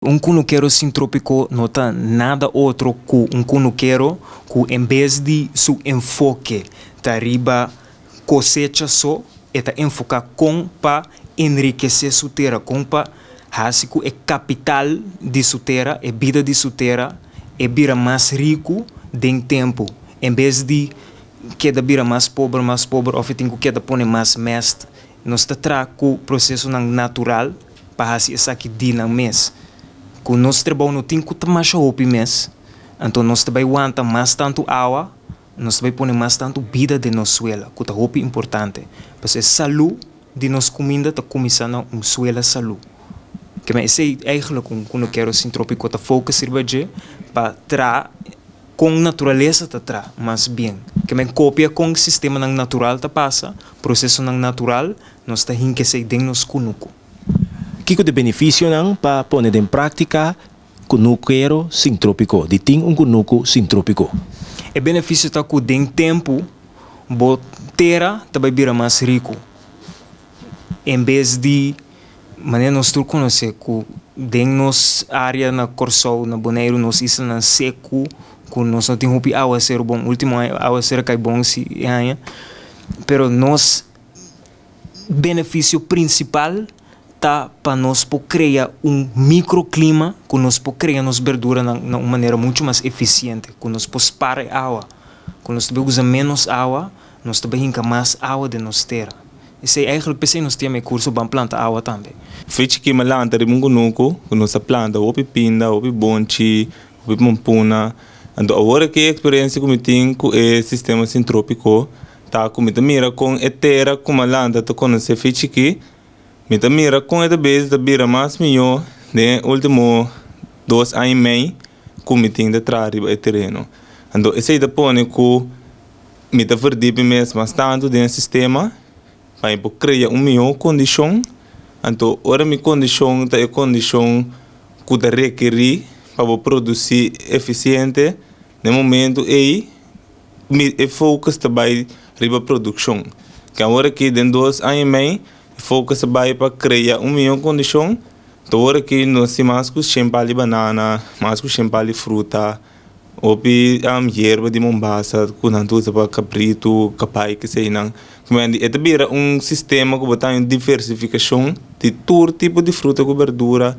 Un kunukero sintrópiko no ta nada otro ku un kunukero ku en bes di su enfoke ta riba kosecha so, e ta enfoká kon pa enrikesé su tera, kon pa hasi ku e kapital di su tera, e bida di su tera, e bira mas riku den tempu, en bes di keda bira mas pober, mas pober òf e tin ku keda pone mas mèst. Nos ta traha ku prosesonan natural pa hasi esaki di nan mes. Ku nos trabou no tin ku ta masha hopi mes, anto nos ta bai wanta mas tantu awa, nos ta bai pone mas tantu bida den nos suela, ku ta hopi importante. Pasobra e salú di nos kuminda ta kuminsá na un suela salú. Kema esei eigenlijk un kunukero sintrópiko ta focus riba dje pa traha kon naturalesa ta traha mas bien. Kema kopia kon sistemanan natural ta pasa, prosesonan natural, nos ta hinka esei den nos kunuku. Kiko ta e benefisionan pa pone den práktika kunukero sintrópiko, di tin un kunuku sintrópiko? E benefisio ta ku den tempu bo tera ta bai bira mas riku. En bes di manera nos tur konosé ku den nos área na Kòrsou, na Boneiru, nos islanan seku ku nos no tin hopi awaseru bon. Último aña awaseru a kai bon si e aña. Pero nos benefisio prinsipal ta pa nos por krea un mikroklima ku nos por krea nos berduranan na un manera muchu mas efisiente, ku nos por spara e awa, ku nos ta bai usa ménos awa, nos ta bai hinka mas awa den nos tera. Esei eigenlijk p'esei nos tin e kurso Ban Planta Awa tambe. Fechi ki mi a lanta riba un kunuku ku nos a planta hopi pinda, hopi bonchi, hopi pampuna. Anto awor aki e eksperensia ku mi tin ku e sistema sintrópiko ta ku mi ta mira kon e tera ku mi a lanta ta konosé fechi ki, mi ta mira kon e ta bes ta bira mas mihó den e último dos aña i mei ku mi tin ta traha riba e tereno. Anto esei ta pone ku Mi ta verdiep mi mes mas tantu den e sistema pa mi por krea un mihó kondishon. Anto ora mi kondishon ta e kondishon ku ta rekerí pa bo produsí efisiente, na e momentu ei mi e focus ta bai riba produkshon. Ke awor aki den dos aña i mei e focus a bai pa krea un mihó kondishon. Anto ora aki nos tin mas ku shen pal di banana, mas ku shen pal di fruta. Hopi yerba di Mombasa ku nan ta usa pa kabritu, kabai keseinan. E ta bira un sistema ku bo ta haña un diversifikashon di tur tipo di fruta ku berdura,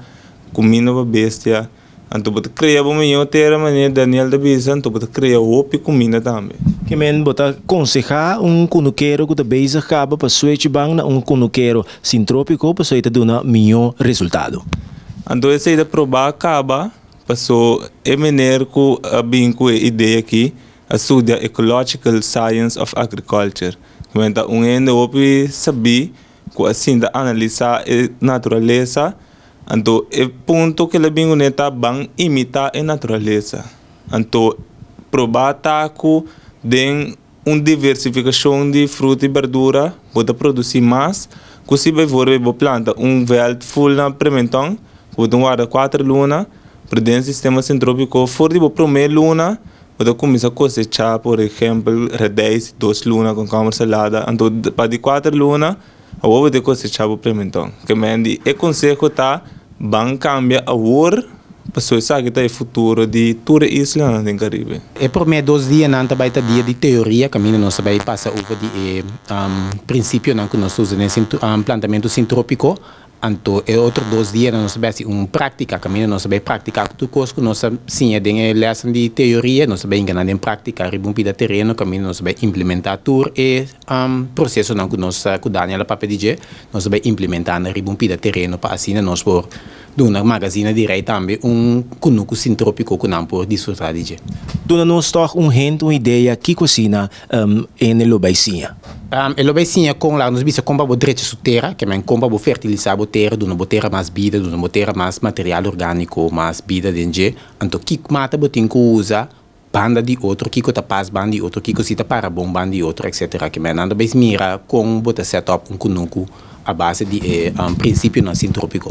kuminda pa bestia. Anto bo ta krea bo mihó tera manera Daniel ta bisa, anto bo ta krea hopi kuminda tambe. Ke men bo ta konsehá un kunukero ku ta bezig kaba pa switch ban na un kunukero sintrópiko pasobra e ta duna mihó resultado? Anto esei ta probá kaba. Paso e meneer ku a bin ku e idea aki a studia Ecological Science of Agriculture. Kimen ta un hende hopi sabí ku a sinta analisá e naturalesa. Anto e punto ku el a bin kuné ta ban imitá e naturalesa. Anto probá ta ku den un diversifikashon di fruta i berdura bo ta produsí mas ku si beivoorbeeld bo planta un vèlt ful na prementon ku bo ta warda kuater luna, pero den sistema sintrópiko for di bo promé luna bo ta kuminsá kosechá por ehèmpel radijs dos luna komkomber salada anto pa di kuater luna Awor bo ta kosechá bo pimentòn. Ke men di e konseho ta ban kambia awor pasobra esaki ta e futuro di tur e islanan den Karibe. E promé dos dianan ta bai ta dia di teoria kaminda nos ta bai pasa over di e prinsipionan ku nos ta usa den plantamentu sintrópiko. Anto e otro dos dianan nos ta bai hasi un práktika kaminda nos ta bai praktiká tur kos ku nos a siña den e lèsnan di teoria nos ta bai hinka nan den práktika riba un pida tereno kaminda nos ta bai implementá tur e procesonan cu nos cu Daniel a papia di dje, nos ta bay implementa nan riba un pida tereno pa asina nos por duna Magazina di Rey tambe un cunucu sintropico cu nan por disfruta di dje. Duna nos tog un hint, un idea kico asina ene lo bay siña? E lo bay siña con, laga nos bisa con pa bo drecha su tera, ke men con pa bo fertilisa bo tera, duna bo tera mas bida, duna bo tera mas material organico, mas bida den dje, anto ki mata bo tin cu usa banda di otro, kiko ta pas banda di otro, kiko si ta para bon banda di otro, etcetera. Ke men nan ta bes mira kon bo ta set up un kunuku a base di e prinsipionan sintrópiko.